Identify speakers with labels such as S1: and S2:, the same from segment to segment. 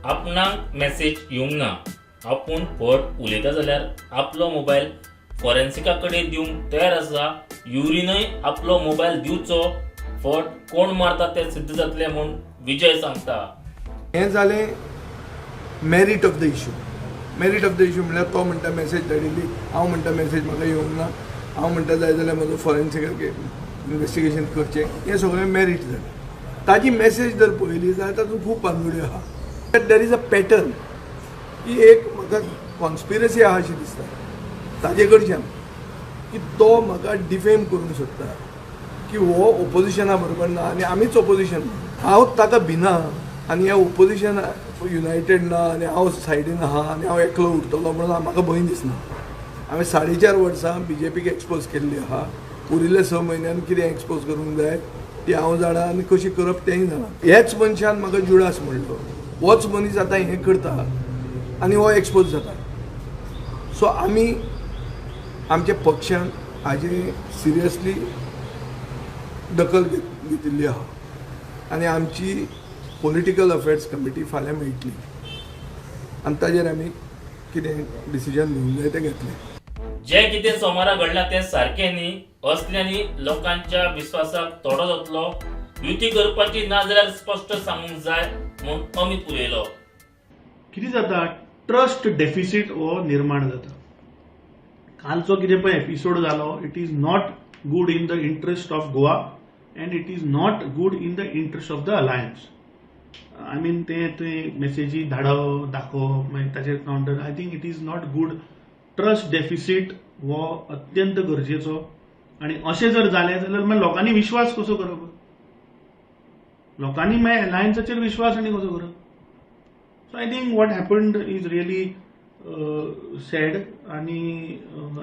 S1: आपणाक मॅसेज येवंक ना. आपूण फट उलयता जाल्यार आपलो मोबायल फॉरेन्सिका कडेन दिवंक तयार आसा. युरीनय आपलो मोबायल दिवचो, फट कोण मारता तें सिद्ध जातलें म्हूण विजय सांगता.
S2: हें जालें merit of the issue. Merit of the issue म्हणल्यार तो म्हणटा मॅसेज धाडिल्ली, हांव म्हणटा मॅसेज म्हाका येवंक ना, हांव म्हणटा जाय जाल्यार म्हजो फॉरेन्सीक इन्वेस्टिगेशन करचें. हें सगळें मेरीट जालें. ताजी मॅसेज जर पळयली जाल्यार तातूंत खूब भानगड्यो आहा. There is a pattern की एक म्हाका कॉन्स्पिरसी आहा अशी दिसता ताजे कडच्यान की तो म्हाका डिफेम करूंक सोदता की हो ओपोजिशना बरोबर ना आनी आमीच ओपोजिशन. हांव ताका भिना आनी ह्या ओपोजिशन युनायटेड ना आनी हांव सायडीन आहा आनी हांव एकलो उरतलो म्हणून म्हाका भंय दिसना. हांवें 4.5 वर्सां बीजेपीक एक्सपोज केल्ली आहा. उरिल्ले 6 म्हयन्यान कितें एक्सपोज करूंक जाय ती हांव जाणा आनी कशी करप तेंय जाणा. हेच मनशान म्हाका जुडास म्हणलो, होच मनीस आतां हें करता आनी हो एक्सपोज जाता. सो आमी आमच्या पक्षान हाजी सिरियसली दखल घेतिल्ली आहा आनी आमची पॉलिटिकल अफेर्स कमिटी फाल्यां मेळटली आनी ताजेर आमी कितें डिसिजन घेवंक जाय तें घेतलें.
S1: जें कितें सोमारा घडलां तें सारकें न्ही. असल्यांनी लोकांच्या विस्वासाक तोडो जातलो. युती करपाची ना जाल्यार स्पश्ट सांगूंक जाय म्हूण अमित उलयलो.
S3: कितें जाता, ट्रस्ट डेफिसीट हो निर्माण जाता. कालचो कितें पळय एपिसोड जालो, it is not good in the interest of Goa and it is not good in the interest of the alliance. I mean, ते मेसेजी धाडप, दाखोवप, मागीर ताचेर counter, I think it is not good. Trust deficit हो अत्यंत गरजेचो आनी अशें जर जालें जाल्यार मागीर लोकांनी विश्वास कसो करप? लोकांनी मागीर अलायन्साचेर विश्वास आनी कसो करप? So I think what happened is really sad आणि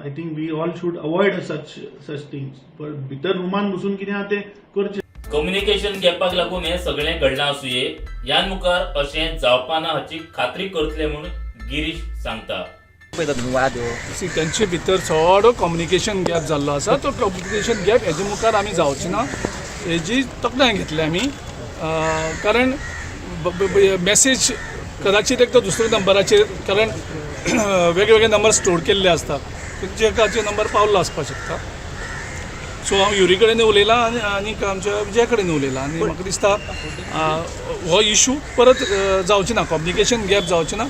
S3: I think we all should avoid such things. पण भितर रुमान बसून कितें आहा तें करचें.
S1: कम्युनिकेशन गॅपाक लागून हें सगळें घडलां आसुये. ह्यान मुखार अशें जावपा ना हाची खात्री करतले म्हूण गिरीश सांगता.
S4: पळयता तुमी वाद हो.
S5: सी, तेंचे भितर थोडो कम्युनिकेशन गॅप जाल्लो आसा. तो कम्युनिकेशन गॅप हेजे मुखार आमी जावचे ना हेजी तकल्यान घेतली आमी, कारण मॅसेज कदाचित एक तो दुसऱ्या नंबराचेर, कारण वेगवेगळे नंबर स्टोर केल्ले आसतात, ताचे नंबर पावल्लो आसपाक शकता. सो हांव युरी कडेन उलयलां आनी आनीक आमच्या विजया कडेन उलयलां आनी म्हाका दिसता हो इशू परत जावचे ना, कम्युनिकेशन गॅप जावचे ना.